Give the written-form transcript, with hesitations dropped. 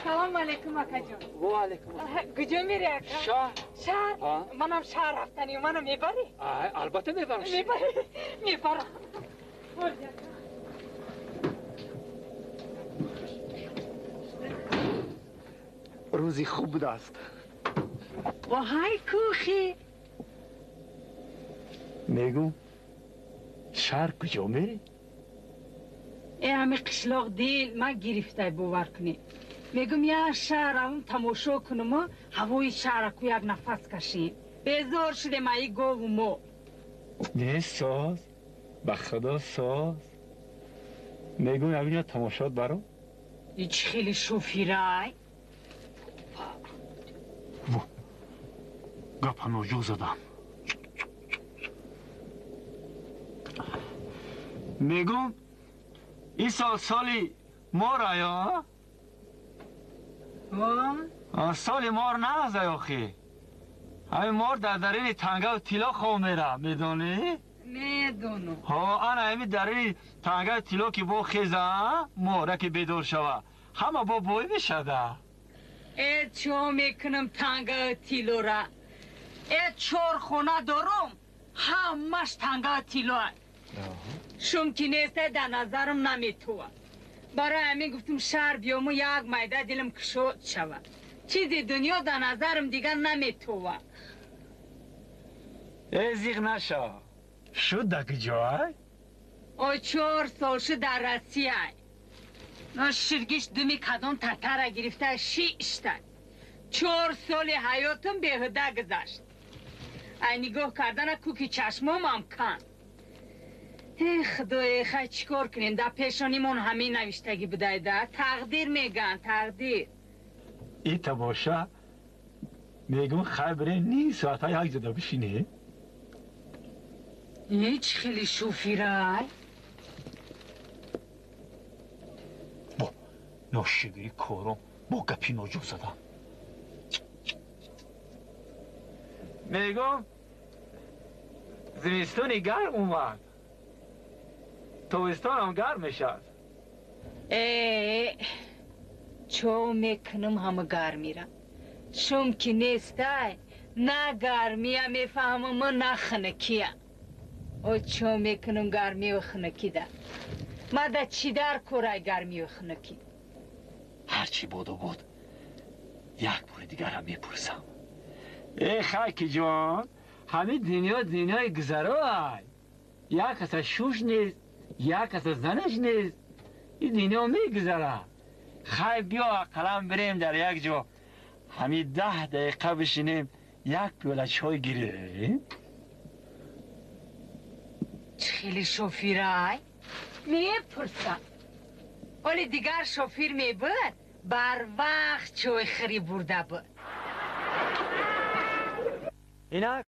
Салом алейкум, акаҷон. Ва алейкум. Куҷо мери, ака? Шаҳр. Шаҳр? Манам шаҳр рафтанӣ, манам мебарӣ? Албатта мебарам. Мебарӣ? Мебарам. Рӯзи хуб будааст. Воҳай кӯхи. Мегӯм, шаҳр куҷо мерӣ? Э, ҳами қишлоқ дил ман гирифтай, бовар кунӣ. Мегӯм, як шаҳр равм тамошо кунуму ҳавои шаҳра ку як нафас кашем. Безор шудем аи гову мо. Не, соз, ба худо соз. Мегӯм, ҳаминҷо тамошот баром. И чӣ хеле шофирай? Гапа ноҷо задам. Мегӯм, ин сол соли мора ё? Соли мор наазай охи. Ҳамин мор дар дарини тангаву тилло хоб мера, медонӣ? Медонам. Ҳо, ана ҳамин дарини тангаву тилло ки бо хеза, мора ки бедор шава, ҳама бо бой мешада. Э, чо мекунам тангаву тиллора? Э, чор хона дорум, ҳамаш тангаву тиллоа. Шум ки неста, дар назарам наметова. Барои ҳамин гуфтум шаҳр биёму як майда дилам кушод шава. Чизи дунё дар назарам дигар наметова. Э, зиқ наша. Шуд дар куҷоай? О, 4 сол шуд дар Россияй. Ширгиш думи кадом татара гирифта шишта. 4 соли ҳаётам беҳуда гузашт. Ай нигоҳ кардана куки чашмомам кан. Э, худое, хай чӣ кор кунем, дар пешонимон ҳамин навиштагӣ будайда. Тақдир мегӯянд, тақдир. Ита боша, мегӯм, хай бирем ним соата як ҷода бишинем. Ҳеҷ хеле шофирай. Бо ношигирӣ кором бо гапи ноҷо задам. Мегӯм, зимистони гарм омад, тобистонам гарм мешавад. Э, чо мекунам ҳама гармира? Шум ки нестай, на гармия мефаҳмаму, на хунукия. О, чо мекунам гармию хунукида? Ма да чӣ дар корай гармию хунукӣ? Ҳарчи боду буд, як бори дигарам мепурсам. Э, хайки ҷон, ҳамин дунё дунёи гузароай. Як каса шуш нест, як каса занаш нест. Ин дунё мегузарад. Хай биё ақаллан бирем дар як ҷо ҳамин 10 дақиқа бишинем, як пиёла чой гирем. Чӣ хеле шофирай? Мепурсам. Оли дигар шофир мебуд, барвақт чойхӯрӣ бурда буд. Инак.